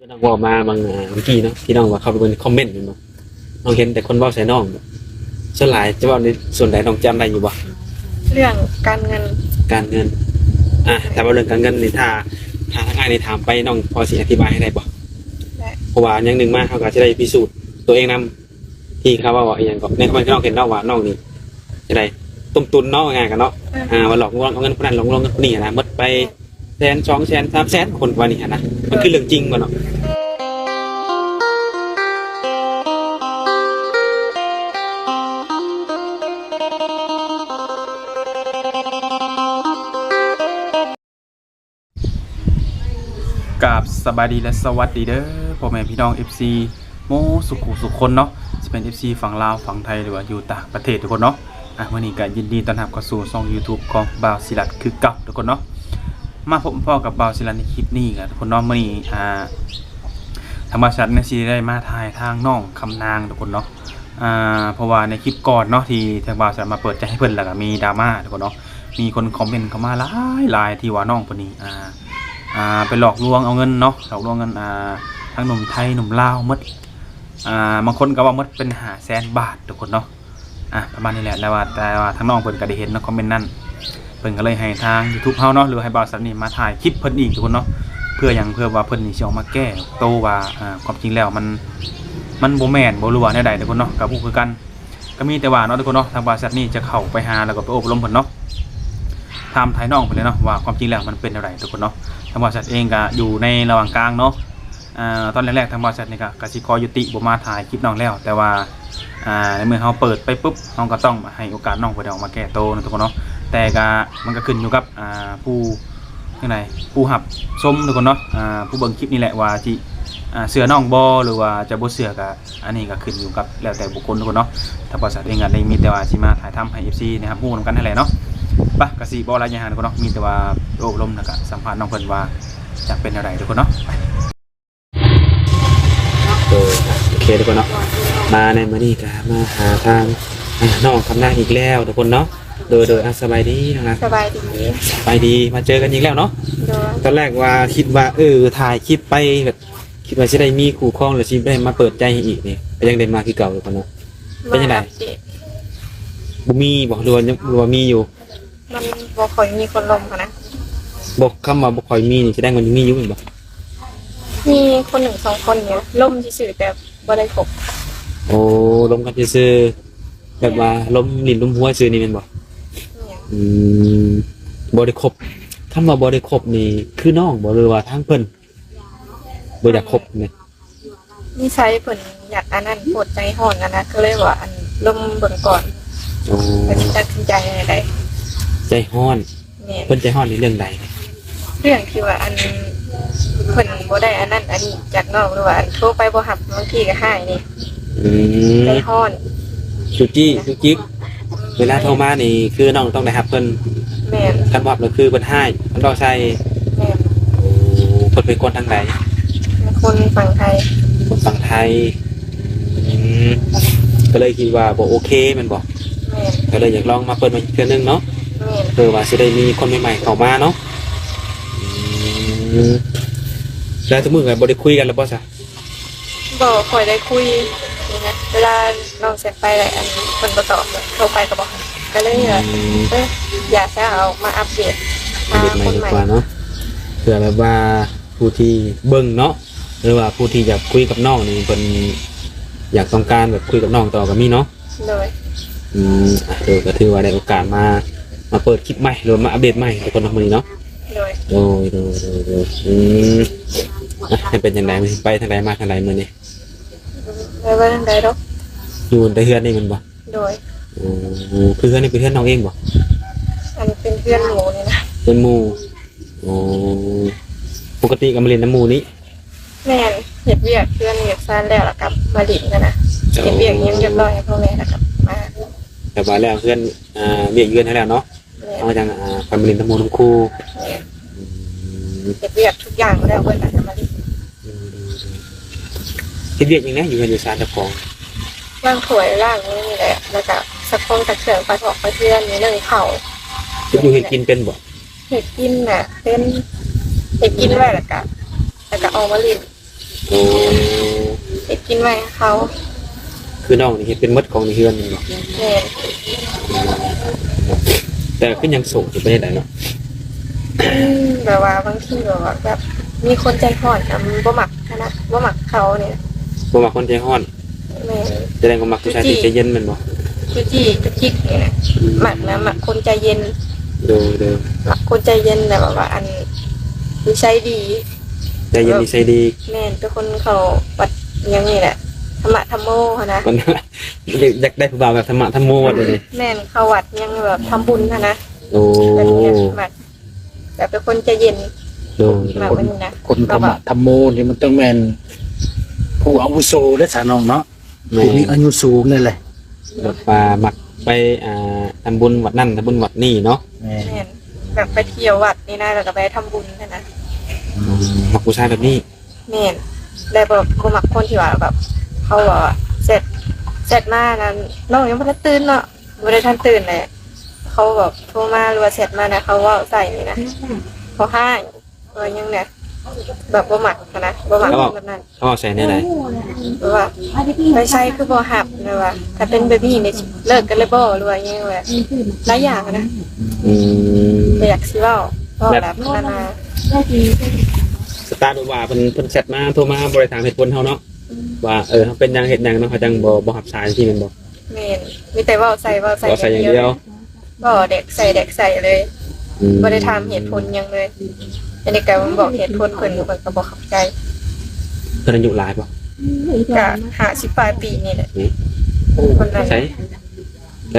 ນ້ອງເວົ້າມາບາງ ເມື່ອກີ້ເນາະ ທີ່ນ້ອງວ່າເຂົ້າໄປເບິ່ງຄອມເມັນແມ່ນບໍ່? ນ້ອງເຫັນແຕ່ຄົນເວົ້າໃສ່ນ້ອງ ສ່ວນຫຼາຍຈະເວົ້າໃນສ່ວນໃດ ນ້ອງຈຳໄດ້ຢູ່ບໍ່? ເລື່ອງການເງິນ ການເງິນ. ອ່າ ຖ້າເວົ້າເລື່ອງການເງິນນີ້ ຖ້າ ຖ້າທາງອ້າຍນີ້ຖາມໄປ ນ້ອງພໍຊິອະທິບາຍໃຫ້ໄດ້ບໍ່? ໄດ້ ເພາະວ່າຢ່າງໜຶ່ງມາ ເຮົາກໍຈະໄດ້ພິສູດຕົວເອງນຳ ທີ່ເຂົາເວົ້າອີ່ຫຍັງກໍ ໃນຄອມເມັນທີ່ນ້ອງເຫັນເນາະ ວ່ານ້ອງນີ້ຈະໄດ້ຕົ້ມຕຸນເນາະ ວ່າງ່າຍກັນເນາະ ອ່າ ອ່າ ວ່າຫຼອກລວງເອົາເງິນຜູ້ນັ້ນ ຫຼອກລວງເງິນຜູ້ນີ້ນະ ໝົດໄປແສນ ສອງແສນ ສາມແສນ ຄົນວ່ານີ້ຫັ້ນນະ ມັນຄືເລື່ອງຈິງບໍ່ເນາະ? ກາບສະບາຍດີ ແລະ ສະຫວັດດີເດີ ພໍ່ແມ່ພີ່ນ້ອງ ເອັຟຊີ ໝູ່ສຸຂູສຸຄົນເນາະ ຊິເປັນ ເອັຟຊີ ຝັ່ງລາວ ຝັ່ງໄທ ຫຼືວ່າຢູ່ຕ່າງປະເທດທຸກຄົນເນາະ. ອ່າ ມື້ນີ້ກໍຍິນດີຕ້ອນຮັບເຂົ້າສູ່ຊ່ອງ YouTube ຂອງບ່າວສີລັດຄືເກົ່າທຸກຄົນເນາະ. ມາພົບມາພໍ້ກັບບ່າວສີລັດໃນຄລິບນີ້ກໍທຸກຄົນເນາະ ມື້ນີ້ ອ່າ ທາງບ່າວສີລັດນີ້ຊິໄດ້ມາຖ່າຍທາງນ້ອງຄຳນາງທຸກຄົນເນາະ. ອ່າ ເພາະວ່າໃນຄລິບກ່ອນເນາະ ທີ່ທາງບ່າວສາມາດເປີດໃຈໃຫ້ເພິ່ນ ແລ້ວກໍມີດຣາມາທຸກຄົນເນາະ ມີຄົນຄອມເມັນເຂົ້າມາຫຼາຍໆ ທີ່ວ່ານ້ອງເພິ່ນນີ້ ອ່າ ອ່າ ໄປຫຼອກລວງເອົາເງິນເນາະ ຫຼອກລວງເງິນ ອ່າ ທັງໜຸ່ມໄທໜຸ່ມລາວໝົດ ອ່າ ບາງຄົນກໍວ່າໝົດເປັນຫ້າແສນບາດທຸກຄົນເນາະ. ອ່າ ປະມານນີ້ແຫຼະ ແລ້ວວ່າ ແຕ່ວ່າທາງນ້ອງເພິ່ນກໍໄດ້ເຫັນເນາະຄອມເມັນນັ້ນ ເພິ່ນກໍເລີຍໃຫ້ທາງ YouTube ເຮົາເນາະ ຫຼືວ່າໃຫ້ບ່າວສັນນີ້ມາຖ່າຍຄລິບເພິ່ນອີກທຸກຄົນເນາະ ເພື່ອຫຍັງ ເພື່ອວ່າເພິ່ນນີ້ຊິອອກມາແກ້ໂຕວ່າ ອ່າ ຄວາມຈິງແລ້ວມັນ ມັນບໍ່ແມ່ນບໍ່ ຫຼືວ່າແນວໃດທຸກຄົນເນາະ ກໍບໍ່ຮູ້ຄືກັນ. ກໍມີແຕ່ວ່າເນາະທຸກຄົນເນາະ ທາງບ່າວສັນນີ້ຈະເຂົ້າໄປຫາ ແລ້ວກໍໄປໂອ້ໄປລົມເພິ່ນເນາະ ຖາມໄຖ່ນ້ອງເພິ່ນເລີຍເນາະ ວ່າຄວາມຈິງແລ້ວມັນເປັນແນວໃດທຸກຄົນເນາະ. ທາງບ່າວສັນເອງກໍຢູ່ໃນລະຫວ່າງກາງເນາະ ອ່າ ຕອນແລກໆ ທາງບ່າວສັນນີ້ກໍ ກໍຊິຂໍຍຸຕິບໍ່ມາຖ່າຍຄລິບນ້ອງແລ້ວ ແຕ່ວ່າ ອ່າ ໃນເມື່ອເຮົາເປີດໄປປຸບ ເຮົາກໍຕ້ອງໃຫ້ໂອກາດນ້ອງເພິ່ນໄດ້ອອກມາແກ້ໂຕເນາະທຸກຄົນເນາະ. ແຕ່ກໍມັນກໍຂຶ້ນຢູ່ກັບ ອ່າ ຜູ້ ຈັ່ງໃດ ຜູ້ຮັບຊົມທຸກຄົນເນາະ ອ່າ ຜູ້ເບິ່ງຄລິບນີ້ແຫຼະວ່າຊິ ອ່າ ເຊື່ອນ້ອງບໍ່ ຫຼືວ່າຈະບໍ່ເຊື່ອ ກໍ ອັນນີ້ກໍຂຶ້ນຢູ່ກັບແລ້ວແຕ່ບຸກຄົນທຸກຄົນເນາະ. ທາງບ່າວສັນເອງກໍໄດ້ມີແຕ່ວ່າຊິມາຖ່າຍທຳໃຫ້ ເອັຟຊີ ໄດ້ຮັບຮູ້ນຳກັນຫັ້ນແຫຼະເນາະ. ໄປ ກໍຊິບໍ່ຫຼາຍຍາຫຍັງທຸກຄົນເນາະ ມີແຕ່ວ່າໂອ້ລົມ ແລ້ວກໍສຳພາດນ້ອງເພິ່ນວ່າຈະເປັນແນວໃດທຸກຄົນເນາະ. ໂດຍ ໂອເຄທຸກຄົນເນາະ ມາໃນມື້ນີ້ກໍມາຫາທາງ ອ່າ ນ້ອງຄຳນາງອີກແລ້ວທຸກຄົນເນາະ. ໂດຍ ໂດຍ ອ່າ ສະບາຍດີນ້ອງນະ. ສະບາຍດີ ສະບາຍດີ ມາເຈີກັນອີກແລ້ວເນາະ. ໂດຍ ຕອນແລກວ່າຄິດວ່າ ເອີ ຖ່າຍຄລິບໄປ ແບບ ຄິດວ່າຊິໄດ້ມີຄູ່ຄອງ ຫຼືຊິໄດ້ມາເປີດໃຈໃຫ້ອີກນີ້ ກໍຍັງໄດ້ມາຄືເກົ່າຢູ່ເນາະ. ເປັນຈັ່ງໃດ? ມາອັບເດດ ບໍ່ມີບໍ່ ຫຼືວ່າຍັງ ຫຼືວ່າມີຢູ່? ມັນບໍ່ຄ່ອຍມີຄົນລົມຫັ້ນນະ. ບໍ່ ຄຳວ່າບໍ່ຄ່ອຍມີນີ້ ສະແດງວ່າຍັງມີຢູ່ແມ່ນບໍ່? ມີຄົນໜຶ່ງສອງຄົນນີ້ ລົມຊື່ໆ ແຕ່ບໍ່ໄດ້ຄົບ. ໂອ້ ລົມກັນຊື່ໆ ແບບວ່າລົມຫຼິ້ນລົມຫົວຊື່ນີ້ແມ່ນບໍ່? ແມ່ນ. ອືມ ບໍ່ໄດ້ຄົບ. ຄຳວ່າບໍ່ໄດ້ຄົບນີ້ ຄືນ້ອງບໍ່ ຫຼືວ່າທາງເພິ່ນ ບໍ່ຢາກຄົບແມ່ນ? ນິໄສເພິ່ນຢາກອັນນັ້ນ ໂພດໃຈຮ້ອນຫັ້ນນະ ກໍເລີຍວ່າ ອັນ ລົມເບິ່ງກ່ອນ. ໂອ້ ວ່າຊິຕັດສິນໃຈແນວໃດ. ໃຈຮ້ອນ. ແມ່ນ. ເພິ່ນໃຈຮ້ອນໃນເລື່ອງໃດ? ເລື່ອງທີ່ວ່າ ອັນ ເພິ່ນບໍ່ໄດ້ອັນນັ້ນອັນນີ້ຈາກນ້ອງ ຫຼືວ່າ ອັນ ໂທໄປບໍ່ຮັບ ບາງທີກໍຮ້າຍນີ້. ອືມ ໃຈຮ້ອນ ຈຸກຈິກ ຈຸກຈິກ. ເວລາໂທມານີ້ ຄືນ້ອງຕ້ອງໄດ້ຮັບເພິ່ນ. ແມ່ນ. ຄັນບໍ່ຮັບນີ້ຄືເພິ່ນຮ້າຍ ເພິ່ນເວົ້າໃສ່. ແມ່ນ. ໂອ້ ເພິ່ນເປັນຄົນທາງໃດ? ເປັນຄົນຝັ່ງໄທ. ຄົນຝັ່ງໄທ. ອືມ ກໍເລີຍຄິດວ່າບໍ່ໂອເຄແມ່ນບໍ່? ແມ່ນ. ກໍເລີຍຢາກລອງມາເປີດໃໝ່ອີກເທື່ອໜຶ່ງເນາະ. ແມ່ນ. ເພື່ອວ່າຊິໄດ້ມີຄົນໃໝ່ໆເຂົ້າມາເນາະ. ອືມ ແລ້ວທຸກມື້ກໍບໍ່ໄດ້ຄຸຍກັນແລ້ວບໍ່ຊະ? ບໍ່ຄ່ອຍໄດ້ຄຸຍນີ້ນະ ເວລານ້ອງແຊັດໄປແລ້ວ ອັນ ເພິ່ນບໍ່ຕອບ ໂທໄປກໍບໍ່ຮັບ ກໍເລີຍວ່າ ອືມ ເອີ ຢ່າຊະ ເອົາມາອັບເດດ ອັບເດດໃໝ່ດີກວ່າເນາະ ຫາຄົນໃໝ່ ເພື່ອແບບວ່າຜູ້ທີ່ເບິ່ງເນາະ ຫຼືວ່າຜູ້ທີ່ຢາກຄຸຍກັບນ້ອງນີ້ ເພິ່ນຢາກຕ້ອງການແບບຄຸຍກັບນ້ອງຕໍ່ກໍມີເນາະ. ໂດຍ. ອືມ ອ່ະ ໂດຍ ກໍຖືວ່າໄດ້ໂອກາດມາ ມາເປີດຄລິບໃໝ່ ຫຼືວ່າມາອັບເດດໃໝ່ທຸກຄົນເນາະ ມື້ນີ້ເນາະ. ໂດຍ ໂດຍ ໂດຍ ໂດຍ ໂດຍ. ອືມ ອ່ະ ໃຫ້ເປັນຈັ່ງໃດ ມື້ນີ້ໄປທາງໃດມາທາງໃດມື້ນີ້? ບໍ່ໄດ້ໄປທາງໃດດອກ ຢູ່ແຕ່ເຮືອນນີ້ແມ່ນບໍ່? ໂດຍ. ໂອ້ ຄືເຮືອນນີ້ເປັນເຮືອນນ້ອງເອງບໍ່? ອັນ ເປັນເຮືອນໝູ່ນີ້ນະ. ເຮືອນໝູ່. ໂອ້ ປົກກະຕິກໍມາຫຼິ້ນນຳໝູ່ນີ້? ແມ່ນ ເຮັດວຽກເຮືອນວຽກຊານແລ້ວ ແລ້ວກໍມາຫຼິ້ນຫັ້ນນະ. ໂອ້ ເຮັດວຽກຫຍັງຮຽບຮ້ອຍໃຫ້ພໍ່ແມ່ ແລ້ວກໍມາ. ແຕ່ວ່າແລ້ວເຮືອນ ອ່າ ວຽກເຮືອນໃຫ້ແລ້ວເນາະ. ແມ່ນ. ເຮົາຈັ່ງ ອ່າ ຄ່ອຍມາຫຼິ້ນນຳໝູ່ນຳຄູ່. ແມ່ນ. ອືມ ເຮັດວຽກທຸກຢ່າງແລ້ວເບິດ ແລ້ວກໍມາຫຼິ້ນ. ໂດຍ ໂດຍ ໂດຍ. ເຮັດວຽກຫຍັງແດ່ຢູ່ເຮືອນຢູ່ຊານເຈົ້າຂອງ? ລ້າງຖ້ວຍລ້າງນີ້ແຫຼະ ແລ້ວກໍຊັກຄົງຊັກເຄື່ອງ ປາຖອກປາເທືອນ ໜຶ້ງເຂົ້າ. ເຮັດຢູ່ເຮັດກິນເປັນບໍ່? ເຮັດກິນນະເປັນ ເຮັດກິນໄວ້ ແລ້ວກະ ແລ້ວກະອອກມາຫຼິ້ນ. ໂອ້ ເຮັດກິນໄວ້ໃຫ້ເຂົາ. ຄືນ້ອງນີ້ເຮັດເປັນໝົດຂອງໃນເຮືອນແມ່ນບໍ່? ແມ່ນ. ແຕ່ຄືຍັງໂສດຢູ່ ເປັນຈັ່ງໃດເນາະ? ອືມ ແບບວ່າບາງທີແບບວ່າ ແບບມີຄົນໃຈຮ້ອນ ອາ ບໍ່ມັກຫັ້ນນະ ບໍ່ມັກເຂົານີ້. ບໍ່ມັກຄົນໃຈຮ້ອນ. ແມ່ນ. ແສດງວ່າມັກຜູ້ຊາຍທີ່ໃຈເຢັນແມ່ນບໍ່? ຄືຈີ່ ຄືຈິກນີ້ນະ. ອືມ ມັກນະ ມັກຄົນໃຈເຢັນ. ໂດຍ ໂດຍ. ມັກຄົນໃຈເຢັນ ແລະ ແບບວ່າ ອັນ ນິໄສດີ. ໃຈເຢັນນິໄສດີ. ແມ່ນ ເປັນຄົນເຂົ້າວັດຫຍັງນີ້ແຫຼະ ທຳມະທຳໂມຫັ້ນນະ. ເພິ່ນ ຢາກ ຢາກໄດ້ຜູ້ບ່າວແບບທຳມະທຳໂມວັດນີ້. ແມ່ນ ເຂົ້າວັດຫຍັງແບບທຳບຸນຫັ້ນນະ. ໂອ້ ແບບນີ້ມັກ ແບບເປັນຄົນໃຈເຢັນ. ໂດຍ ມັກແບບນີ້ນະ. ຄົນທຳມະທຳໂມນີ້ມັນຕ້ອງແມ່ນຜູ້ອາວຸໂສເດ້ຊະນ້ອງເນາະ. ແມ່ນ. ຜູ້ມີອາຍຸສູງນີ້ແຫຼະ ແບບວ່າມັກໄປ ອ່າ ທຳບຸນວັດນັ້ນ ທຳບຸນວັດນີ້ເນາະ. ແມ່ນ. ແມ່ນ ແບບໄປທ່ຽວວັດນີ້ນະ ແລ້ວກໍໄປທຳບຸນຫັ້ນນະ. ອືມ ມັກຜູ້ຊາຍແບບນີ້. ແມ່ນ. ແຕ່ບໍ່ ບໍ່ມັກຄົນທີ່ວ່າແບບ ເຂົາວ່າແຊັດ ແຊັດມານັ້ນ ນ້ອງຍັງບໍ່ທັນຕື່ນເນາະ ບໍ່ໄດ້ທັນຕື່ນແຫຼະ ເຂົາແບບໂທມາ ຫຼືວ່າແຊັດມານະ ເຂົາເວົ້າໃສ່ນີ້ນະ ເຂົາຮ້າຍ ວ່າຫຍັງນະ ແບບບໍ່ມັກຫັ້ນນະ ບໍ່ມັກແບບນັ້ນ. ເຂົາເວົ້າໃສ່ແນວໃດ? ແບບວ່າ ໄປໃສຄືບໍ່ຮັບ ແບບວ່າ ຖ້າເປັນແບບນີ້ນີ້ ເລີກກັນເລີຍບໍ່ ຫຼືວ່າຫຍັງ ແບບຫຼາຍຢ່າງນະ. ອືມ ບໍ່ຢາກຊິເວົ້າ ເວົ້າແບບນັ້ນນະ. ສະຕາດແບບວ່າເພິ່ນ ເພິ່ນແຊັດມາ ໂທມາ ບໍ່ໄດ້ຖາມເຫດຜົນເຮົາເນາະ ອືມ ວ່າ ເອີ ເຮົາເປັນຫຍັງ ເຮັດຫຍັງເນາະ ເຮົາຈັ່ງບໍ່ ບໍ່ຮັບສາຍ ຈັ່ງຊີ້ແມ່ນບໍ່? ແມ່ນ ມີແຕ່ເວົ້າໃສ່ ເວົ້າໃສ່ ເວົ້າໃສ່ຢ່າງດຽວ. ບໍ່ ແດກໃສ່ ແດກໃສ່ເລີຍ. ອືມ ບໍ່ໄດ້ຖາມເຫດຜົນຫຍັງເລີຍ. ອັນນີ້ກໍບອກເຫດຜົນເພິ່ນ ເພິ່ນກໍບໍ່ເຂົ້າໃຈ. ເພິ່ນອາຍຸຫຼາຍບໍ່? ກໍຫ້າສິບປາຍປີນີ້ແຫຼະ. ອືມ ຄົນນັ້ນ ໃສ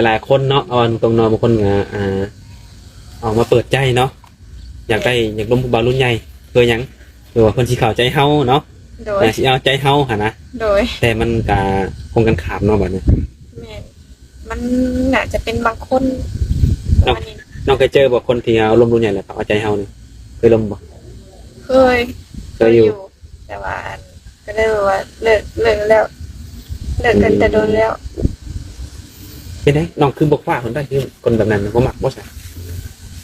ຫຼາຍໆຄົນເນາະ ເອົາຕົງໆເນາະ ບາງຄົນກໍ ອ່າ ອອກມາເປີດໃຈເນາະ ຢາກໄດ້ ຢາກລົມຜູ້ບ່າວລຸ້ນໃຫຍ່ ເພື່ອຫຍັງ? ເພື່ອວ່າເພິ່ນຊິເຂົ້າໃຈເຮົາເນາະ. ໂດຍ. ອ່າ ຊິເອົາໃຈເຮົາຫັ້ນນະ. ໂດຍ. ແຕ່ມັນກະກົງກັນຂ້າມເນາະ ບາດນີ້. ແມ່ນ. ມັນໜ້າຈະເປັນບາງຄົນ. ນ້ອງ ປະມານນີ້. ນ້ອງເຄີຍເຈີບໍ່ ຄົນທີ່ເອົາລົມລຸ້ນໃຫຍ່ແລ້ວເຂົາເອົາໃຈເຮົານີ້ ເຄີຍລົມບໍ່? ເຄີຍ. ເຄີຍຢູ່. ເຄີຍຢູ່. ແຕ່ວ່າ ອັນ ກໍເລີຍວ່າເລີກ ເລີກແລ້ວ ເລີກກັນແຕ່ດົນແລ້ວ. ເປັນໄດ໋ ນ້ອງຄືບໍ່ຄວ້າຄົນໄດ້ ຄືຄົນແບບນັ້ນບໍ່ມັກບໍ່ຊະ?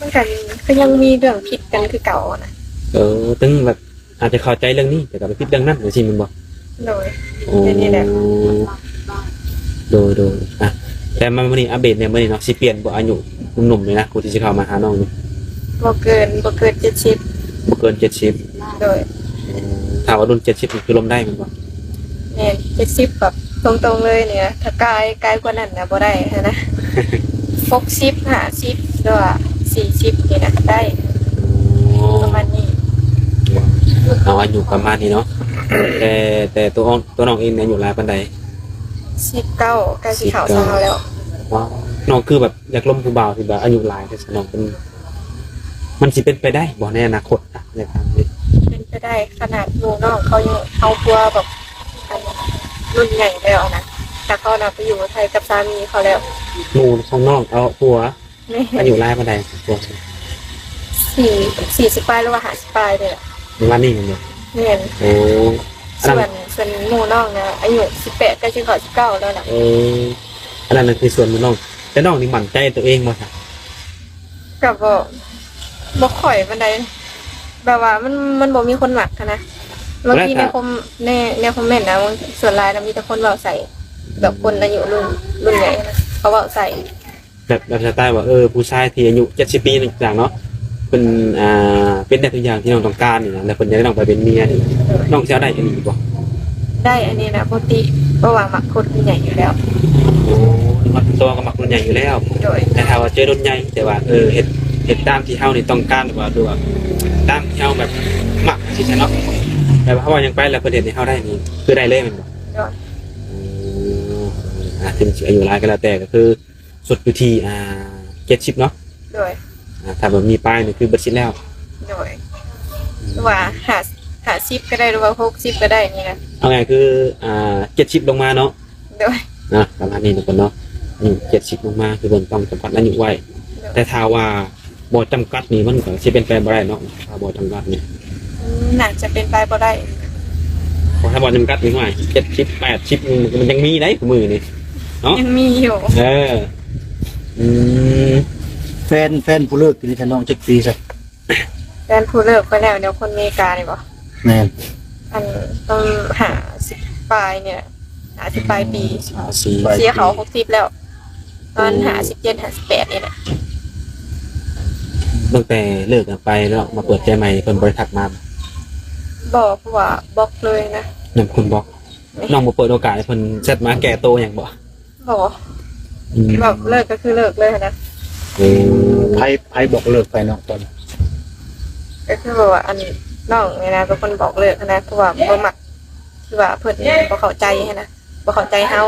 ມັນກໍ ກໍຍັງມີເລື່ອງຜິດກັນຄືເກົ່ານະ. ເອີ ເຖິງແບບອາດຈະເຂົ້າໃຈເລື່ອງນີ້ ແຕ່ກໍໄປຜິດເລື່ອງນັ້ນ ຈັ່ງຊີ້ແມ່ນບໍ່? ໂດຍ. ໂອ້ ແບບນີ້ແຫຼະ. ໂດຍ ໂດຍ. ອ່ະ ແຕ່ມາມື້ນີ້ອັບເດດແດ່ ມື້ນີ້ເນາະ ຊິປ່ຽນບໍ່ ອາຍຸໜຸ່ມໆນີ້ນະ ຜູ້ທີ່ຊິເຂົ້າມາຫານ້ອງນີ້? ບໍ່ເກີນ ບໍ່ເກີນເຈັດສິບ. ບໍ່ເກີນເຈັດສິບ. ໂດຍ. ອືມ ຖ້າວ່າລຸ້ນເຈັດສິບນີ້ຄືລົມໄດ້ແມ່ນບໍ່? ແມ່ນ ເຈັດສິບແບບຕົງໆເລີຍນີ້ນະ ຖ້າກາຍ ກາຍກວ່ານັ້ນນະບໍ່ໄດ້ຫັ້ນນະ. ຫົກສິບ ຫ້າສິບ ຫຼືວ່າສີ່ສິບນີ້ນະໄດ້. ໂອ້ ປະມານນີ້. ເອົາອາຍຸປະມານນີ້ເນາະ. ແຕ່ ແຕ່ຕົວ ຕົວນ້ອງເອງນີ້ອາຍຸຫຼາຍປານໃດ? ສິບເກົ້າ ໃກ້ຊິເຂົ້າຊາວແລ້ວ. ວ້າວ ນ້ອງຄືແບບຢາກລົມຜູ້ບ່າວທີ່ແບບອາຍຸຫຼາຍແທ້ຊະ ນ້ອງເປັນ ມັນຊິເປັນໄປໄດ້ບໍ່ໃນອະນາຄົດນະ ໃນທາງນີ້? ເປັນໄປໄດ້ ຂະໜາດໝູ່ນ້ອງເຂົາຍັງເອົາຜົວແບບ ອັນ ລຸ້ນໃຫຍ່ແລ້ວນະ ແຕ່ເຂົານະໄປຢູ່ໄທກັບສາມີເຂົາແລ້ວ. ໝູ່ຂອງນ້ອງເອົາຜົວ. ແມ່ນ. ອາຍຸຫຼາຍປານໃດ? ສີ່ ສີ່ສິບປາຍ ຫຼືວ່າຫ້າສິບປາຍນີ້ແຫຼະ ປະມານນີ້ແມ່ນບໍ່? ແມ່ນ. ໂອ້ ອັນນັ້ນ ສ່ວນ ສ່ວນໝູ່ນ້ອງນະ ອາຍຸສິບແປດ ໃກ້ຊິເຂົ້າສິບເກົ້າແລ້ວນະ. ເອີ ອັນນັ້ນນະຄືສ່ວນໝູ່ນ້ອງ. ແຕ່ນ້ອງນີ້ໝັ້ນໃຈຕົວເອງບໍ່ຊະ? ກໍບໍ່ ບໍ່ຄ່ອຍປານໃດ ແບບວ່າມັນ ມັນບໍ່ມີຄົນມັກຫັ້ນນະ. ບາງທີໃນຄອມ ໃນ ໃນຄອມເມັນນະ ສ່ວນຫຼາຍນະມີແຕ່ຄົນເວົ້າໃສ່ ແບບຄົນອາຍຸລຸ້ນ ລຸ້ນໃຫຍ່ນະ ເຂົາເວົ້າໃສ່. ແບບ ແບບສະໄຕລ໌ວ່າ ເອີ ຜູ້ຊາຍທີ່ອາຍຸເຈັດສິບປີຕ່າງເນາະ ເພິ່ນ ອ່າ ເປັນໄດ້ທຸກຢ່າງທີ່ນ້ອງຕ້ອງການນີ້ນະ ແລ້ວເພິ່ນຢາກໄດ້ນ້ອງໄປເປັນເມຍນີ້ ນ້ອງຊິເອົາໄດ້ອີ່ຫຼີບໍ່? ໄດ້ ອັນນີ້ນະບໍ່ຕິ ເພາະວ່າມັກຄົນໃຫຍ່ຢູ່ແລ້ວ. ໂອ້ ມັກຕົວກໍມັກຄົນໃຫຍ່ຢູ່ແລ້ວ. ໂດຍ. ແຕ່ຖ້າວ່າເຈີຄົນໃຫຍ່ ແຕ່ວ່າ ເອີ ເຮັດ ເຮັດຕາມທີ່ເຮົານີ້ຕ້ອງການ ຫຼືວ່າ ຫຼືວ່າຕາມທີ່ເຮົາແບບມັກຊີ້ຊະເນາະ ແບບເຮົາວ່າຫຍັງໄປແລ້ວເພິ່ນເຮັດໃຫ້ເຮົາໄດ້ນີ້ ຄືໄດ້ເລີຍແມ່ນບໍ່? ໂດຍ. ອືມ ອ່າ ເຖິງຊິອາຍຸຫຼາຍກໍແລ້ວແຕ່ ກໍຄື ສຸດຢູ່ທີ່ ອ່າ ເຈັດສິບເນາະ. ໂດຍ. ອ່າ ຖ້າແບບມີປາຍນີ້ຄືເບິດສິດແລ້ວ. ໂດຍ. ຫຼືວ່າຫ້າ ຫ້າສິບກໍໄດ້ ຫຼືວ່າຫົກສິບກໍໄດ້ນີ້ນະ. ເອົາງ່າຍຄື ອ່າ ເຈັດສິບລົງມາເນາະ. ໂດຍ. ນະ ປະມານນີ້ທຸກຄົນເນາະ ອາຍຸເຈັດສິບລົງມາ ຄືເພິ່ນຕ້ອງຈຳກັດອາຍຸໄວ້. ໂດຍ. ແຕ່ຖ້າວ່າບໍ່ຈຳກັດນີ້ ມັນກໍຊິເປັນໄປບໍ່ໄດ້ເນາະ ຖ້າບໍ່ຈຳກັດນີ້. ອືມ ໜ້າຈະເປັນໄປບໍ່ໄດ້. ເພາະຖ້າບໍ່ຈຳກັດນີ້ ຫ້ວຍ ເຈັດສິບ ແປດສິບ ມັນ ມັນຍັງມີໄດ໋ ມື້ນີ້ເນາະ ຍັງມີຢູ່. ເອີ ອືມ ແຟນ ແຟນຜູ້ເລີກນີ້ ທ່ານນ້ອງຈັກປີຊະ? ແຟນຜູ້ເລີກໄປແລ້ວ ແນວຄົນເມການີ້ບໍ່? ແມ່ນ. ອັນ ປະມານຫ້າສິບປາຍນີ້ແຫຼະ ຫ້າສິບປາຍປີ ຫ້າສິບປາຍປີ ເສຍເຂົ້າຫົກສິບແລ້ວ ປະມານຫ້າສິບເຈັດ ຫ້າສິບແປດນີ້ແຫຼະ. ຕັ້ງແຕ່ເລີກກັນໄປແລ້ວມາເປີດໃຈໃໝ່ ເພິ່ນບໍ່ໄດ້ທັກມາບໍ່? ບໍ່ ເພາະວ່າບລັອກເລີຍນະ. ນຳຄົນບລັອກ. ນ້ອງບໍ່ເປີດໂອກາດໃຫ້ເພິ່ນແຊັດມາແກ້ໂຕຫຍັງບໍ່? ບໍ່. ອືມ ແບບເລີກກໍຄືເລີກເລີຍນະ. ໂອ້ ໃຜ ໃຜບອກເລີກໃຜເນາະຕອນ? ກໍຄືແບບວ່າ ອັນ ນ້ອງນີ້ນະ ເປັນຄົນບອກເລີກນະ ເພາະວ່າບໍ່ມັກ ຄືວ່າເພິ່ນບໍ່ເຂົ້າໃຈຫັ້ນນະ ບໍ່ເຂົ້າໃຈເຮົາ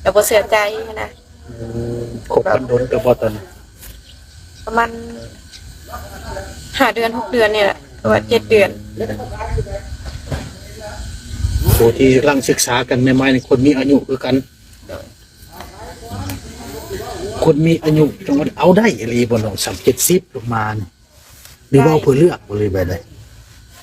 ແລ້ວບໍ່ເຊື່ອໃຈຫັ້ນນະ. ອືມ ຄົບກັນດົນເຕີບບໍ່ຕອນນັ້ນ? ປະມານຫ້າເດືອນ ຫົກເດືອນນີ້ແຫຼະ ຫຼືວ່າເຈັດເດືອນ. ໂຕທີ່ກຳລັງສຶກສາກັນໃໝ່ໆນີ້ ຄົນມີອາຍຸຄືກັນ? ໂດຍ. ຄົນມີອາຍຸຈັ່ງວ່າເອົາໄດ້ອີ່ຫຼີບໍ່ນ້ອງ ສ່ຳເຈັດສິບລົງມານີ້ ຫຼືເວົ້າເພື່ອເລືອກບໍ່ ຫຼືແບບໃດ?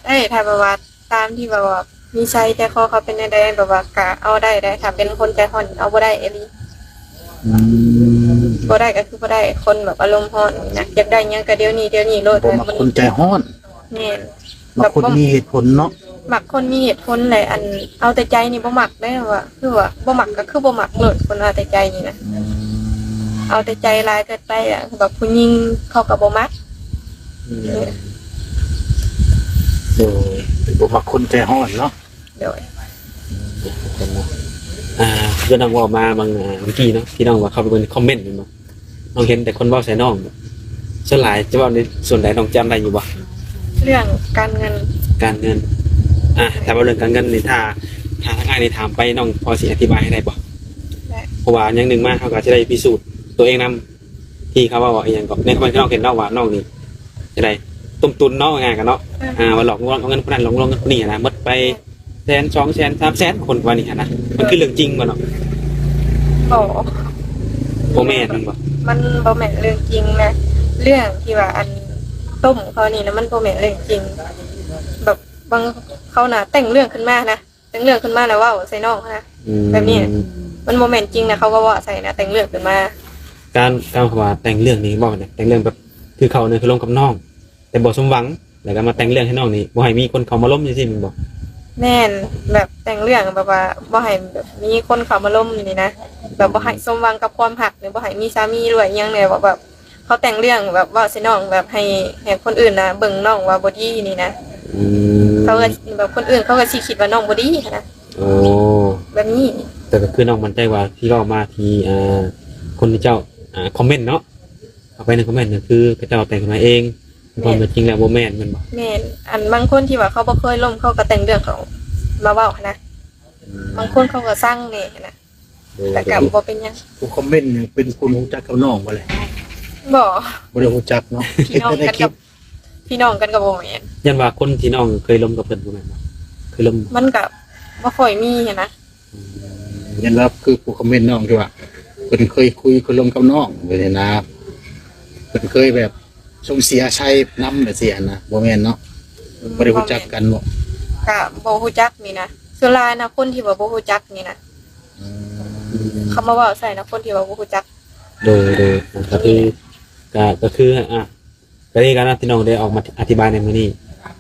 ເອີຍ ຖ້າແບບວ່າຕາມທີ່ແບບວ່ານິໄສໃຈຄໍເຂົາເປັນແນວໃດ ແບບວ່າກະເອົາໄດ້ໄດ໋ ຖ້າເປັນຄົນໃຈຮ້ອນເອົາບໍ່ໄດ້ອີ່ຫຼີ. ອືມ ບໍ່ໄດ້ກໍຄືບໍ່ໄດ້ ຄົນແບບອາລົມຮ້ອນນີ້ນະ ຢາກໄດ້ຫຍັງກໍດຽວນີ້ ດຽວນີ້ໂລດ. ບໍ່ມັກຄົນໃຈຮ້ອນ. ແມ່ນ. ມັກຄົນມີເຫດຜົນເນາະ. ມັກຄົນມີເຫດຜົນແຫຼະ ອັນເອົາແຕ່ໃຈນີ້ບໍ່ມັກເດ້ ວ່າ ຄືວ່າບໍ່ມັກກໍຄືບໍ່ມັກໂລດ ຄົນເອົາແຕ່ໃຈນີ້ນະ. ອືມ ເອົາແຕ່ໃຈຫຼາຍເກີນໄປອະ ແບບຜູ້ຍິງເຂົາກໍບໍ່ມັກ. ອືມ ໂດຍ ບໍ່ມັກຄົນໃຈຮ້ອນເນາະ. ໂດຍ. ອືມ ຄືນ້ອງເວົ້າມາບາງ ອາ ເມື່ອກີ້ເນາະ ທີ່ນ້ອງວ່າເຂົ້າໄປເບິ່ງໃນຄອມເມັນແມ່ນບໍ່? ນ້ອງເຫັນແຕ່ຄົນເວົ້າໃສ່ນ້ອງ ສ່ວນຫຼາຍຈະເວົ້າໃນສ່ວນໃດ ນ້ອງຈຳໄດ້ຢູ່ບໍ່? ເລື່ອງການເງິນ. ການເງິນ. ອາ ຖ້າເວົ້າເລື່ອງການເງິນນີ້ ຖ້າ ຖ້າທາງອ້າຍນີ້ຖາມໄປ ນ້ອງພໍຊິອະທິບາຍໃຫ້ໄດ້ບໍ່? ໄດ້. ເພາະວ່າຢ່າງໜຶ່ງມາ ເຮົາກໍຈະໄດ້ພິສູດຕົວເອງນຳ ທີ່ເຂົາເວົ້າວ່າອີ່ຫຍັງກໍ ໃນຄອມເມັນທີ່ນ້ອງເຫັນເນາະ ວ່ານ້ອງນີ້ຈະໄດ້ຕົ້ມຕຸນເນາະ ວ່າງ່າຍໆກັນເນາະ. ອືມ ອາ ວ່າຫຼອກລວງເອົາເງິນຄົນນັ້ນ ຫຼອກລວງເງິນຄົນນີ້ນະ ໝົດໄປ ແສນ ສອງແສນ ສາມແສນ ຄົນວ່ານີ້ຫັ້ນນະ. ມັນຄືເລື່ອງຈິງບໍ່ເນາະ? ບໍ່ ບໍ່ແມ່ນແມ່ນບໍ່? ມັນບໍ່ແມ່ນເລື່ອງຈິງນະ ເລື່ອງທີ່ວ່າ ອັນ ຕົ້ມເຂົານີ້ນະ ມັນບໍ່ແມ່ນເລື່ອງຈິງ. ແບບບາງ ເຂົານະແຕ່ງເລື່ອງຂຶ້ນມານະ ແຕ່ງເລື່ອງຂຶ້ນມາແລ້ວເວົ້າໃສ່ນ້ອງນະ. ອືມ ແບບນີ້ນະ ມັນບໍ່ແມ່ນຈິງນະ ເຂົາກໍເວົ້າໃສ່ນະ ແຕ່ງເລື່ອງຂຶ້ນມາ. ການ ການວ່າແຕ່ງເລື່ອງນີ້ ເວົ້າແບບໃດ? ແຕ່ງເລື່ອງແບບ ຄືເຂົານີ້ຄືລົມກັບນ້ອງ ແຕ່ບໍ່ສົມຫວັງ ແລ້ວກໍມາແຕ່ງເລື່ອງໃຫ້ນ້ອງນີ້ ບໍ່ໃຫ້ມີຄົນເຂົ້າມາລົມຈັ່ງຊີ້ແມ່ນບໍ່? ແມ່ນ. ແບບແຕ່ງເລື່ອງແບບວ່າບໍ່ໃຫ້ແບບມີຄົນເຂົ້າມາລົມນີ້ນະ ແບບບໍ່ໃຫ້ສົມຫວັງກັບຄວາມຮັກ ຫຼືບໍ່ໃຫ້ມີສາມີດ້ວຍອີ່ຫຍັງນີ້ ແບບ ແບບເຂົາແຕ່ງເລື່ອງແບບເວົ້າໃສ່ນ້ອງ ແບບໃຫ້ ໃຫ້ຄົນອື່ນນະເບິ່ງນ້ອງວ່າບໍ່ດີນີ້ນະ. ອືມ ເຂົາກໍແບບຄົນອື່ນເຂົາກໍຊິຄິດວ່ານ້ອງບໍ່ດີຫັ້ນນະ. ໂອ້ ແບບນີ້. ແຕ່ກໍຄືນ້ອງໝັ້ນໃຈວ່າທີ່ເວົ້າມາທີ່ ອ່າ ຄົນທີ່ເຈົ້າ ອ່າ ຄອມເມັນເນາະ ເຂົ້າໄປໃນຄອມເມັນນັ້ນ ຄືເຂົາເຈົ້າແຕ່ງຂຶ້ນມາເອງ ແມ່ນ. ຄວາມເປັນຈິງແລ້ວບໍ່ແມ່ນແມ່ນບໍ່? ແມ່ນ. ອັນບາງຄົນທີ່ວ່າເຂົາບໍ່ເຄີຍລົມ ເຂົາກໍແຕ່ງເລື່ອງເຂົາມາເວົ້າຫັ້ນນະ. ອືມ ບາງຄົນເຂົາກໍຊັງແດ່ຫັ້ນນະ. ໂດຍ ແຕ່ກໍບໍ່ເປັນຫຍັງ. ຜູ້ຄອມເມັນນີ້ເປັນຄົນຮູ້ຈັກກັບນ້ອງບໍ່ແຫຼະ? ບໍ່ ບໍ່ໄດ້ຮູ້ຈັກເນາະ. ພີ່ນ້ອງກັນກັບ ພີ່ນ້ອງກັນກໍບໍ່ແມ່ນ. ຢ້ານວ່າຄົນທີ່ນ້ອງເຄີຍລົມກັບເພິ່ນບໍ່ແມ່ນບໍ່? ເຄີຍລົມ ມັນກໍບໍ່ຄ່ອຍມີຫັ້ນນະ. ອືມ ຢ້ານວ່າຄືຜູ້ຄອມເມັນນ້ອງທີ່ວ່າ ເພິ່ນເຄີຍຄຸຍເຄີຍລົມກັບນ້ອງແບບນີ້ນະ ເພິ່ນເຄີຍແບບສົ່ງເສຍໃສ່ນຳແບບຊີ້ຫັ້ນນະ ບໍ່ແມ່ນເນາະ? ອືມ ບໍ່ໄດ້ຮູ້ຈັກກັນບໍ່? ກໍບໍ່ຮູ້ຈັກນີ້ນະ ສ່ວນຫຼາຍນະ ຄົນທີ່ວ່າບໍ່ຮູ້ຈັກນີ້ນະ. ອືມ ເຂົາມາເວົ້າໃສ່ນະ ຄົນທີ່ວ່າບໍ່ຮູ້ຈັກ. ໂດຍ ໂດຍ ກໍຄື ກໍ ກໍຄື ອ່າ ກໍດີກັນນະທີ່ນ້ອງໄດ້ອອກມາອະທິບາຍໃນມື້ນີ້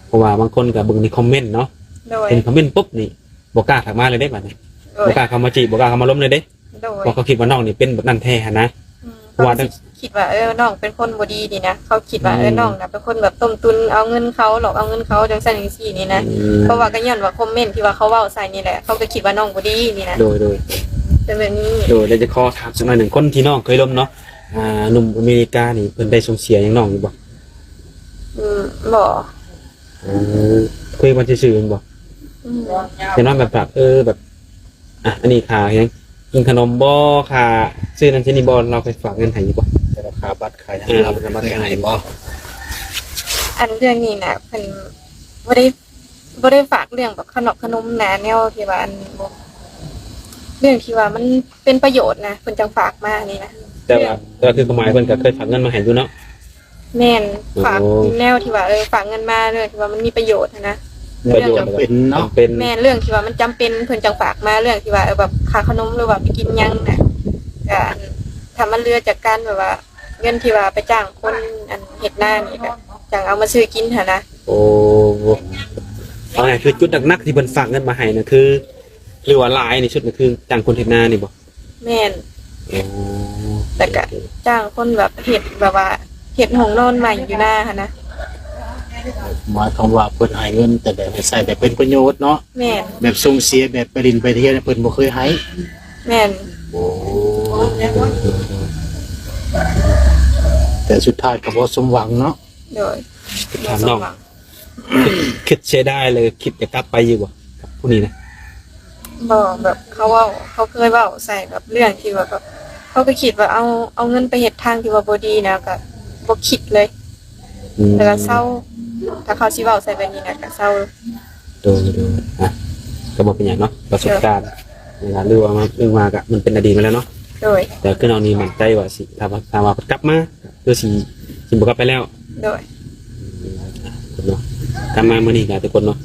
ເພາະວ່າບາງຄົນກໍເບິ່ງໃນຄອມເມັນເນາະ. ໂດຍ. ເຫັນຄອມເມັນປຸບນີ້ ບໍ່ກ້າທັກມາເລີຍເດ້ບາດນີ້. ໂດຍ. ບໍ່ກ້າເຂົ້າມາຈີບ ບໍ່ກ້າເຂົ້າມາລົມເລີຍເດ້. ໂດຍ. ເພາະເຂົາຄິດວ່ານ້ອງນີ້ເປັນແບບນັ້ນແທ້ຫັ້ນນະ. ອືມ ເພາະວ່າ ເຂົາກໍຊິຄິດວ່າ ເອີ ນ້ອງເປັນຄົນບໍ່ດີນີ້ນະ ເຂົາຄິດວ່າ ອືມ ເອີ ນ້ອງນະເປັນຄົນແບບຕົ້ມຕຸນເອົາເງິນເຂົາ ຫຼອກເອົາເງິນເຂົາ ຈັ່ງຊັ້ນຈັ່ງຊີ້ນີ້ນະ. ອືມ ເພາະວ່າກໍຍ້ອນວ່າຄອມເມັນທີ່ວ່າເຂົາເວົ້າໃສ່ນີ້ແຫຼະ ເຂົາກໍຄິດວ່ານ້ອງບໍ່ດີນີ້ນະ. ໂດຍ ໂດຍ. ເປັນແບບນີ້. ໂດຍ. ແລ້ວຈະຂໍຖາມສັກໜ້ອຍໜຶ່ງ ຄົນທີ່ນ້ອງເຄີຍລົມເນາະ ອ່າ ໜຸ່ມອາເມລິການີ້ ເພິ່ນໄດ້ສົ່ງເສຍຫຍັງນ້ອງຢູ່ບໍ່? ອືມ ບໍ່. ເອີ ຄຸຍກັນຊື່ໆແມ່ນບໍ່? ອືມ ຢ່າງນ້ອຍແບບ ແບບ ເອີ ແບບ ອ່ະ ອັນນີ້ຄ່າຫຍັງ ກິນຂະໜົມບໍ່ ຄ່າຊື້ນັ້ນຊື້ນີ້ບໍ່ ລາວເຄີຍຝາກເງິນໃຫ້ຢູ່ບໍ່? ຄ່າບັດ ຄ່າຫຍັງ ເອີ ລາວເຄີຍໃຫ້ບໍ່? ອັນເລື່ອງນີ້ນະ ເພິ່ນບໍ່ໄດ້ ບໍ່ໄດ້ຝາກເລື່ອງແບບຂະໜອກຂະໜົມນະ ແນວທີ່ວ່າ ອັນ ເລື່ອງທີ່ວ່າມັນເປັນປະໂຫຍດນະ ເພິ່ນຈັ່ງຝາກມານີ້ນະ. ແຕ່ວ່າ ແຕ່ວ່າຄືຄວາມໝາຍເພິ່ນກໍເຄີຍຝາກເງິນມາໃຫ້ຢູ່ເນາະ? ແມ່ນ. ໂອ້ ຝາກແນວທີ່ວ່າ ເອີ ຝາກເງິນມາເລື່ອງທີ່ວ່າມັນມີປະໂຫຍດຫັ້ນນະ. ປະໂຫຍດ ເລື່ອງຈຳເປັນເນາະ? ຈຳເປັນ. ແມ່ນ ເລື່ອງທີ່ວ່າມັນຈຳເປັນ ເພິ່ນຈັ່ງຝາກມາ ເລື່ອງທີ່ວ່າ ເອີ ແບບຄ່າຂະໜົມ ຫຼືວ່າໄປກິນຫຍັງນະ ກະ ອັນ ຖ້າມັນເຫຼືອຈາກການແບບວ່າ ເງິນທີ່ວ່າໄປຈ້າງຄົນ ອັນ ເຮັດນານີ້ ກະຈັ່ງເອົາມາຊື້ກິນຫັ້ນນະ. ໂອ້ ໂອ້ ເອົາງ່າຍຄືຈຸດໜັກໆທີ່ເພິ່ນຝາກເງິນມາໃຫ້ນະ ຄື ຫຼືວ່າຫຼາຍທີ່ສຸດນະ ຄືຈ້າງຄົນເຮັດນານີ້ບໍ່? ແມ່ນ. ໂອ້ ແລ້ວກະຈ້າງຄົນແບບເຮັດ ແບບວ່າເຮັດຫ້ອງນອນໃໝ່ຢູ່ນາຫັ້ນນະ. ໝາຍຄວາມວ່າເພິ່ນໃຫ້ເງິນ ແຕ່ແບບໃຫ້ໃຊ້ແບບເປັນປະໂຫຍດເນາະ. ແມ່ນ. ແບບສົ່ງເສຍ ແບບໄປຫຼິ້ນໄປທ່ຽວ ເພິ່ນບໍ່ເຄີຍໃຫ້. ແມ່ນ. ໂອ້ ແຕ່ສຸດທ້າຍກໍບໍ່ສົມຫວັງເນາະ. ໂດຍ. ຖາມນ້ອງ ບໍ່ສົມຫວັງ ຄິດ ຄິດເສຍດາຍ ຫຼືຄິດຈະກັບໄປຢູ່ບໍ່ ກັບຜູ້ນີ້ນະ? ບໍ່ ແບບເຂົາເວົ້າ ເຂົາເຄີຍເວົ້າໃສ່ແບບເລື່ອງທີ່ວ່າແບບ ເຂົາກໍຄິດວ່າເອົາ ເອົາເງິນໄປເຮັດທາງທີ່ວ່າບໍ່ດີນະ ກໍບໍ່ຄິດເລີຍ. ອືມ ແລ້ວກໍເຊົາ ຖ້າເຂົາຊິເວົ້າໃສ່ແບບນີ້ນະ ກໍເຊົາ. ໂດຍ ໂດຍ ອ່ະ ກໍບໍ່ເປັນຫຍັງເນາະ ປະສົບການ ໂດຍ ນີ້ລະ ຫຼືວ່າມາ ຫຼືວ່າກໍມັນເປັນອະດີດມາແລ້ວເນາະ. ໂດຍ. ແຕ່ຄືນ້ອງນີ້ໝັ້ນໃຈວ່າຊິ ຖ້າວ່າ ຖ້າວ່າກັບມາ ຄືຊິ ຊິບໍ່ກັບໄປແລ້ວ. ໂດຍ. ເນາະ ກັບມາມື້ນີ້ກໍທຸກຄົນເນາະ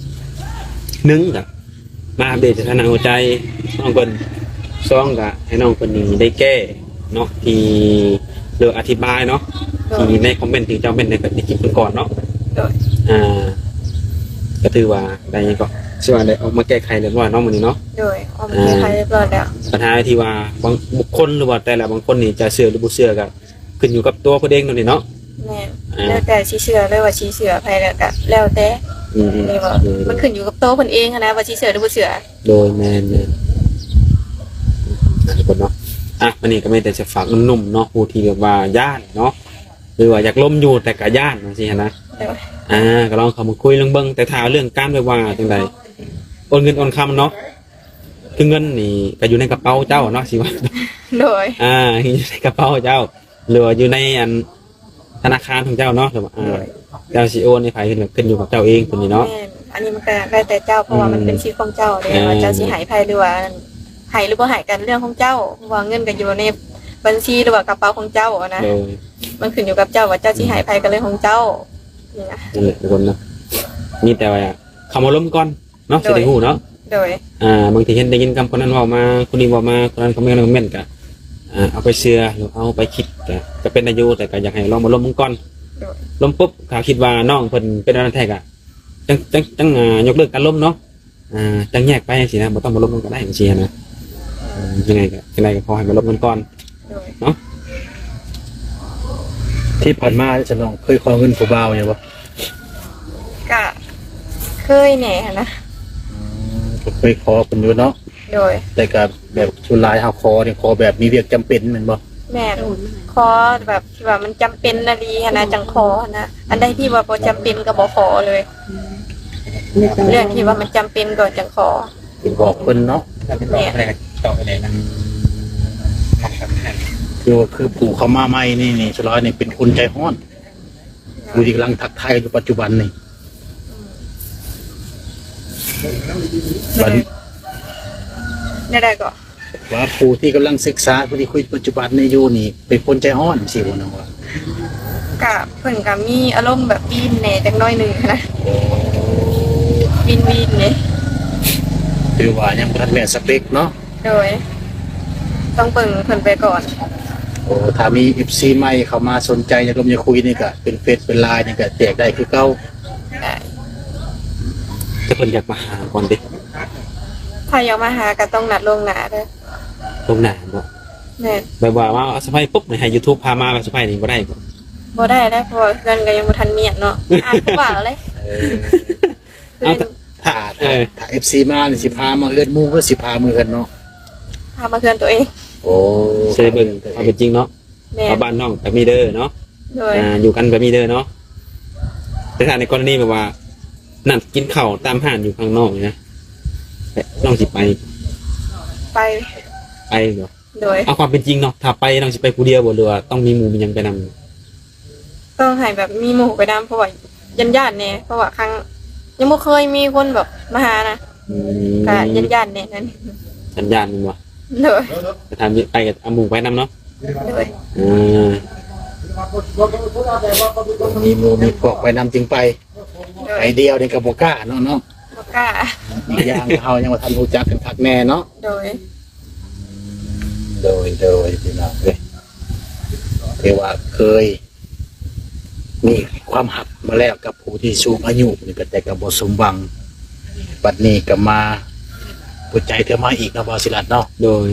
ໜຶ່ງກໍມາອັບເດດສະຖານະຫົວໃຈນ້ອງເພິ່ນ ສອງກໍໃຫ້ນ້ອງເພິ່ນນີ້ໄດ້ແກ້ເນາະ ທີ່ ຫຼືອະທິບາຍເນາະ ໂດຍ ທີ່ໃນຄອມເມັນທີ່ເຈົ້າເມັນໃນ ໃນຄລິບກ່ອນໆເນາະ. ໂດຍ. ອ່າ ກໍຖືວ່າໄດ້ຫຍັງກໍ ຊື່ວ່າໄດ້ອອກມາແກ້ໄຂຮຽບຮ້ອຍເນາະມື້ນີ້ເນາະ. ໂດຍ. ອອກມາແກ້ໄຂຮຽບຮ້ອຍແລ້ວ ອ່າ ບັນຫາທີ່ວ່າບາງບຸກຄົນ ຫຼືວ່າແຕ່ລະບາງຄົນນີ້ຈະເຊື່ອ ຫຼືບໍ່ເຊື່ອກໍ ຂຶ້ນຢູ່ກັບຕົວເພິ່ນເອງໂດດນີ້ເນາະ. ແມ່ນ. ອ່າ ແລ້ວແຕ່ຊິເຊື່ອ ຫຼືວ່າຊິເຊື່ອໃຜ ແລ້ວກະແລ້ວແຕ່. ອືມໆ ນີ້ບໍ່ ອືມໆ ມັນຂຶ້ນຢູ່ກັບໂຕເພິ່ນເອງຫັ້ນນະ ວ່າຊິເຊື່ອ ຫຼືບໍ່ເຊື່ອ. ໂດຍ ແມ່ນໆ ທຸກຄົນເນາະ. ອ່ະ ວັນນີ້ກໍມີແຕ່ຈະຝາກໜຸ່ມໆເນາະ ຜູ້ທີ່ແບບວ່າຢ້ານເນາະ ຫຼືວ່າຢາກລົມຢູ່ແຕ່ກໍຢ້ານຈັ່ງຊີ້ຫັ້ນນະ. ໂດຍ. ອ່າ ກໍລອງເຂົ້າມາຄຸຍລອງເບິ່ງ ແຕ່ຖ້າເລື່ອງການແບບວ່າຈັ່ງໃດ ໂອນເງິນໂອນຄຳເນາະ ຄືເງິນນີ້ກໍຢູ່ໃນກະເປົາເຈົ້າເນາະ ຊິວ່າ. ໂດຍ. ອ່າ ຢູ່ໃນກະເປົາເຈົ້າ ຫຼືວ່າຢູ່ໃນອັນທະນາຄານຂອງເຈົ້າເນາະ ຫຼືວ່າ ອ່າ ໂດຍ ເຈົ້າຊິໂອນໃຫ້ໃຜ ຂຶ້ນ ຂຶ້ນຢູ່ກັບເຈົ້າເອງຕົວນີ້ເນາະ. ແມ່ນ. ອັນນີ້ມັນກໍແລ້ວແຕ່ເຈົ້າ ເພາະວ່າມັນເປັນ ອືມ ສິດຂອງເຈົ້າເດ້ ອ່າ ວ່າເຈົ້າຊິໃຫ້ໃຜ ຫຼືວ່າໃຫ້ ຫຼືບໍ່ໃຫ້ ກໍເລື່ອງຂອງເຈົ້າ ເພາະວ່າເງິນກໍຢູ່ໃນບັນຊີ ຫຼືວ່າກະເປົາຂອງເຈົ້ານະ. ໂດຍ. ມັນຂຶ້ນຢູ່ກັບເຈົ້າວ່າເຈົ້າຊິໃຫ້ໃຜ ອືມ ກໍເລື່ອງຂອງເຈົ້າ ນີ້ນະ. ນັ້ນແຫຼະທຸກຄົນເນາະ ມີແຕ່ວ່າເຂົ້າມາລົມກ່ອນ ເນາະ ໂດຍ ຊິໄດ້ຮູ້ເນາະ. ໂດຍ. ອ່າ ບາງທີເຫັນໄດ້ຍິນຄຳຄົນນັ້ນເວົ້າມາ ຄົນນີ້ເວົ້າມາ ຄົນນັ້ນຄອມເມັນ ຄອມເມັນກະ ອ່າ ເອົາໄປເຊື່ອ ຫຼືເອົາໄປຄິດກະ ກະເປັນໄດ້ຢູ່ ແຕ່ກະຢາກໃຫ້ລອງມາລົມເບິ່ງກ່ອນ. ໂດຍ. ລົມປຸບ ຖ້າຄິດວ່ານ້ອງເພິ່ນເປັນແນວນັ້ນແທ້ກະ ຈັ່ງ ຈັ່ງ ຈັ່ງ ອ່າ ຍົກເລີກການລົມເນາະ ອ່າ ຈັ່ງແຍກໄປຈັ່ງຊີ້ນະ ບໍ່ຕ້ອງມາລົມກັນກໍໄດ້ຈັ່ງຊີ້ນະ. ເອີ ຈັ່ງໃດກໍ ຈັ່ງໃດກໍຂໍໃຫ້ມາລົມກັນກ່ອນ. ໂດຍ. ເນາະ ທີ່ຜ່ານມາຊະນ້ອງເຄີຍຂໍເງິນຜູ້ບ່າວຢູ່ບໍ່? ກະເຄີຍແດ່ຫັ້ນນະ. ອືມ ກໍເຄີຍຂໍເພິ່ນຢູ່ເນາະ. ໂດຍ. ແຕ່ກໍແບບສ່ວນຫຼາຍເຮົາຂໍນີ້ ຂໍແບບມີວຽກຈຳເປັນແມ່ນບໍ່? ແມ່ນ. ຂໍແບບທີ່ວ່າມັນຈຳເປັນອີ່ຫຼີຫັ້ນນະ ຈັ່ງຂໍຫັ້ນນະ ອັນໃດທີ່ວ່າບໍ່ຈຳເປັນກໍບໍ່ຂໍເລີຍ. ເລື່ອງທີ່ວ່າມັນຈຳເປັນກໍຈັ່ງຂໍ ບອກເພິ່ນເນາະ. ແມ່ນ. ຄືວ່າ ຄືຜູ້ເຂົ້າມາໃໝ່ນີ້ ນີ້ສ່ວນຫຼາຍນີ້ເປັນຄົນໃຈຮ້ອນ ຜູ້ທີ່ກຳລັງທັກທາຍຢູ່ປັດຈຸບັນນີ້. ອືມ ບັດ ແນວໃດກໍ? ວ່າຜູ້ທີ່ກຳລັງສຶກສາ ຜູ້ທີ່ຄຸຍປັດຈຸບັນນີ້ຢູ່ນີ້ ເປັນຄົນໃຈຮ້ອນຊີ້ບໍ່ນ້ອງວ່າ? ກະເພິ່ນກະມີອາລົມແບບວີນແດ່ຈັກໜ້ອຍໜຶ່ງຫັ້ນນະ. ວີນໆເດ້. ຖືວ່າຍັງບໍ່ທັນແມ່ນສະເປັກເນາະ. ໂດຍ. ຕ້ອງເບິ່ງເພິ່ນໄປກ່ອນ. ໂອ້ ຖ້າມີເອັຟຊີໃໝ່ເຂົ້າມາສົນໃຈ ຢາກລົມຢາກຄຸຍນີ້ກະ ເປັນເຟສເປັນລາຍນີ້ກະແຈກໄດ້ຄືເກົ່າ. ໄດ້. ແຕ່ເພິ່ນຢາກມາຫາກ່ອນເດ້. ຖ້າຢາກມາຫາກໍຕ້ອງນັດລ່ວງໜ້າເດີ. ລ່ວງໜ້າເນາະ. ແມ່ນ. ແບບວ່າມາເອົາສະໄພປຸບໃຫ້ຢູທູບພາມາແບບສະໄພນີ້ບໍ່ໄດ້ບໍ່? ບໍ່ໄດ້ແລ້ວ ເພາະວ່າເຮືອນກໍຍັງບໍ່ທັນມ້ຽນເນາະ. ອ່ານຜູ້ບ່າວເລີຍ. ເອີ ເອົາ ຖ້າ ຖ້າ ເອີ ຖ້າເອັຟຊີມານີ້ ຊິພາມາເຮືອນໝູ່ ຫຼືຊິພາມາເຮືອນນ້ອງ? ພາມາເຮືອນຕົວເອງ. ໂອ້ ຊິໄດ້ເບິ່ງຄວາມເປັນຈິງເນາະ. ແມ່ນ. ເອົາບ້ານນ້ອງກໍມີເດີເນາະ. ໂດຍ. ອ່າ ຢູ່ກັນກໍມີເດີເນາະ. ແຕ່ຖ້າໃນກໍລະນີແບບວ່າ ນັດກິນເຂົ້າຕາມຮ້ານຢູ່ຂ້າງນອກນີ້ນະ ນ້ອງຊິໄປ? ໄປ. ໄປບໍ່? ໂດຍ. ເອົາຄວາມເປັນຈິງເນາະ ຖ້າໄປນ້ອງຊິໄປຜູ້ດຽວບໍ່ ຫຼືວ່າຕ້ອງມີໝູ່ມີຫຍັງໄປນຳ? ຕ້ອງໃຫ້ແບບມີໝູ່ໄປນຳ ເພາະວ່າຢ້ານໆແດ່ ເພາະວ່າຄັ້ງ ຍັງບໍ່ເຄີຍມີຄົນແບບມາຫານະ. ອືມ. ກະຢ້ານໆແດ່ນັ້ນ. ຢ້ານໆແມ່ນບໍ່? ໂດຍ. ແຕ່ຖ້າມີໄປກໍເອົາໝູ່ໄປນຳເນາະ. ໂດຍ. ເອີ ມີໝູ່ມີພວກໄປນຳຈຶ່ງໄປ. ໂດຍ. ໄປດຽວນີ້ກໍບໍ່ກ້າເນາະນ້ອງ. ບໍ່ກ້າ. ອີກຢ່າງເຮົາຍັງບໍ່ທັນຮູ້ຈັກກັນຄັກແນ່ເນາະ. ໂດຍ. ໂດຍ ໂດຍ ພີ່ນ້ອງເອີຍ ຖືວ່າເຄີຍມີຄວາມຮັກມາແລ້ວກັບຜູ້ທີ່ສູງອາຍຸນີ້ ກໍແຕ່ກໍບໍ່ສົມຫວັງ. ບັດນີ້ກໍມາເປີດໃຈເທື່ອໃໝ່ອີກເນາະ ບ່າວສີລັດເນາະ. ໂດຍ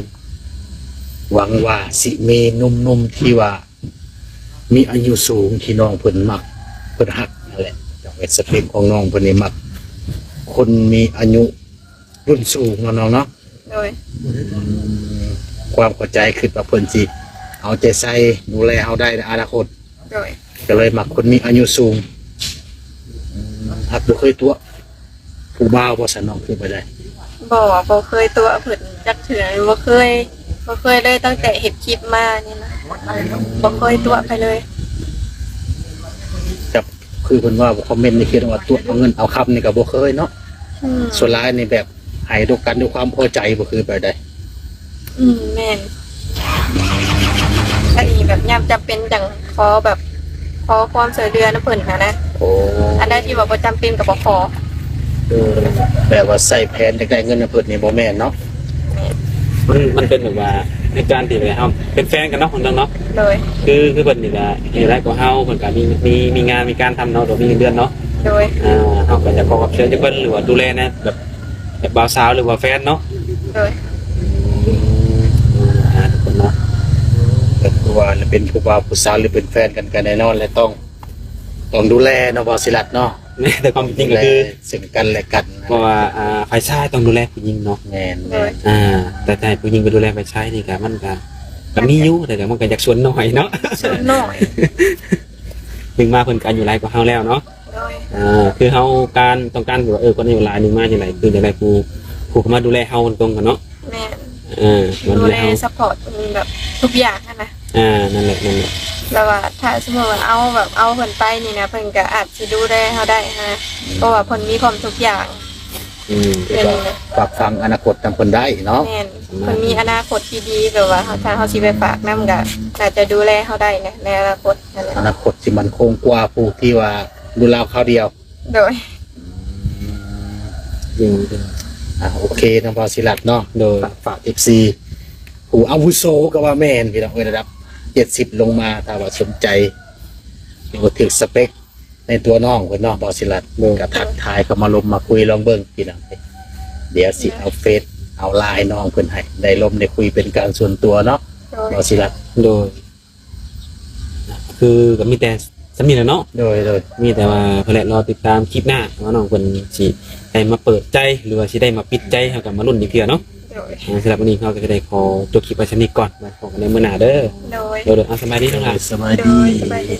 ຫວັງວ່າຊິມີໜຸ່ມໆທີ່ວ່າມີອາຍຸສູງທີ່ນ້ອງເພິ່ນມັກ ເພິ່ນຮັກນັ້ນແຫຼະ. ສະເປັກຂອງນ້ອງເພິ່ນນີ້ມັກຄົນມີອາຍຸລຸ້ນສູງເນາະນ້ອງເນາະ. ໂດຍ ຄວາມເຂົ້າໃຈ ຄິດວ່າເພິ່ນຊິເອົາໃຈໃສ່ດູແລເຮົາໄດ້ໃນອະນາຄົດ. ໂດຍ ກໍເລີຍມັກຄົນມີອາຍຸສູງ. ຮັກບໍ່ເຄີຍຕົວະຜູ້ບ່າວບໍ່ຊັ້ນນ້ອງ ຄືໄປໄດ້? ບໍ່ ບໍ່ເຄີຍຕົວະເພິ່ນຈັກເທື່ອ ບໍ່ເຄີຍ ບໍ່ເຄີຍເລີຍ ຕັ້ງແຕ່ເຮັດຄລິບມານີ້ນະ ບໍ່ເຄີຍຕົວະໃຜເລີຍ. ຈັບ ຄືເພິ່ນວ່າຄອມເມັນໃນເຂດວ່າຕົວະເອົາເງິນເອົາຄຳນີ້ກໍບໍ່ເຄີຍເນາະ. ອືມ ສ່ວນຫຼາຍນີ້ແບບໃຫ້ດ້ວຍກັນດ້ວຍຄວາມພໍໃຈບໍ່ ຄືແບບໃດ? ອືມ ແມ່ນ ອັນນີ້ແບບຍາມຈຳເປັນຈັ່ງຂໍແບບ ຂໍຄວາມຊ່ວຍເຫຼືອນຳເພິ່ນຫັ້ນນະ. ໂອ້ ອັນໃດທີ່ວ່າບໍ່ຈຳເປັນກໍບໍ່ຂໍ. ເອີ ແບບວ່າໃຊ້ແຜນຢາກໄດ້ເງິນນຳເພິ່ນນີ້ບໍ່ແມ່ນເນາະ. ແມ່ນ ມັນ ມັນເປັນແບບວ່າໃນການທີ່ແບບເຮົາເປັນແຟນກັນເນາະ ຂອງເລື່ອງເນາະ. ໂດຍ ຄື ຄືເພິ່ນນີ້ກໍອາຍຸຫຼາຍກວ່າເຮົາ ເພິ່ນກໍມີ ມີ ມີງານມີການທຳເນາະ ຫຼືມີເງິນເດືອນເນາະ. ໂດຍ ອ່າ ເຮົາກໍຈະຂໍຄວາມຊ່ວຍເຫຼືອຈາກເພິ່ນ ຫຼືວ່າດູແລໃນແບບ ແບບບ່າວສາວ ຫຼືວ່າແຟນເນາະ. ໂດຍ ອ່າ ທຸກຄົນເນາະ ກໍຄືວ່າເປັນຜູ້ບ່າວຜູ້ສາວ ຫຼືເປັນແຟນກັນ ກໍແນ່ນອນແຫຼະ ຕ້ອງ ຕ້ອງດູແລເນາະ ບ່າວສີລັດເນາະ. ແມ່ນ ແຕ່ຄວາມເປັນຈິງກໍຄື ດູແລເຊິ່ງກັນແລະກັນ ເພາະວ່າ ອ່າ ຝ່າຍຊາຍຕ້ອງດູແລຜູ້ຍິງເນາະ. ແມ່ນ ໂດຍ ອ່າ ແຕ່ຈະໃຫ້ຜູ້ຍິງໄປດູແລຝ່າຍຊາຍນີ້ກໍ ມັນກໍ ກໍມີຢູ່ ແຕ່ກໍມັນກໍຢາກສ່ວນໜ້ອຍເນາະ ສ່ວນໜ້ອຍ. ໜຶ່ງມາເພິ່ນກໍອາຍຸຫຼາຍກວ່າເຮົາແລ້ວເນາະ. ໂດຍ ອ່າ ຄືເຮົາການ ຕ້ອງການທີ່ວ່າ ເອີ ຄົນອາຍຸຫຼາຍໜຶ່ງມາຈັ່ງໃດ ຄືຢາກໄດ້ຜູ້ ຜູ້ເຂົ້າມາດູແລເຮົາໂດຍຕົງກັນເນາະ. ແມ່ນ ເອີ ມາດູແລ ດູແລ ຊັບພອດ ແບບທຸກຢ່າງຫັ້ນນະ. ອ່າ ນັ້ນແຫຼະ ນັ້ນແຫຼະ ແບບວ່າຖ້າສົມມຸດວ່າເອົາ ແບບເອົາເພິ່ນໄປນີ້ນະ ເພິ່ນກໍອາດຊິດູແລເຮົາໄດ້ຫັ້ນນະ ເພາະວ່າເພິ່ນມີພ້ອມທຸກຢ່າງ. ອືມ ແມ່ນ ກໍຝາກຝັງອະນາຄົດນຳເພິ່ນໄດ້ເນາະ. ແມ່ນ ເພິ່ນມີອະນາຄົດທີ່ດີ ແບບວ່າເຮົາ ຖ້າເຮົາຊິໄປຝາກນຳ ກໍໜ້າຈະດູແລເຮົາໄດ້ນະ ໃນອະນາຄົດຫັ້ນແຫຼະ ອະນາຄົດທີ່ໝັ້ນຄົງກວ່າຜູ້ທີ່ວ່າລຸ້ນລາວຄາວດຽວ. ໂດຍ ອືມ ອ່າ ໂອເຄເນາະ ບ່າວສີລັດເນາະ. ໂດຍ ຝາກ ຝາກເອັຟຊີ ຜູ້ອາວຸໂສກໍວ່າແມ່ນ ພີ່ນ້ອງເອີຍ ລະດັບເຈັດສິບລົງມາ ຖ້າວ່າສົນໃຈ ຫຼືວ່າຖືກສະເປັກ ໃນຕົວນ້ອງເພິ່ນເນາະ ບ່າວສີລັດ ໂດຍ ກໍທັກທາຍເຂົ້າມາລົມມາຄຸຍລອງເບິ່ງພີ່ນ້ອງ. ດຽວຊິເອົາເຟສເອົາລາຍນ້ອງເພິ່ນໃຫ້ໄດ້ລົມໄດ້ຄຸຍເປັນການສ່ວນຕົວເນາະ ໂດຍ ບ່າວສີລັດ. ໂດຍ ຄືກໍມີແຕ່ສ່ຳນີ້ແຫຼະເນາະ. ໂດຍ ໂດຍ ມີແຕ່ວ່າເພິ່ນແຫຼະ ລໍຕິດຕາມຄລິບໜ້າວ່ານ້ອງເພິ່ນຊິໄດ້ມາເປີດໃຈ ຫຼືວ່າຊິໄດ້ມາປິດໃຈ ເຮົາກໍມາລຸ້ນອີກເທື່ອເນາະ. ໂດຍ ອ່າ ສຳລັບມື້ນີ້ເຮົາກໍຈະໄດ້ຂໍຈົບຄລິບໄວ້ສ່ຳນີ້ກ່ອນ ໄວ້ພໍ້ກັນໃນມື້ໜ້າເດີ. ໂດຍ ໂດຍ ໂດຍ ເອົາ ສະບາຍດີນ້ອງຫຼ້າ. ສະບາຍດີ ໂດຍ ສະບາຍດີ.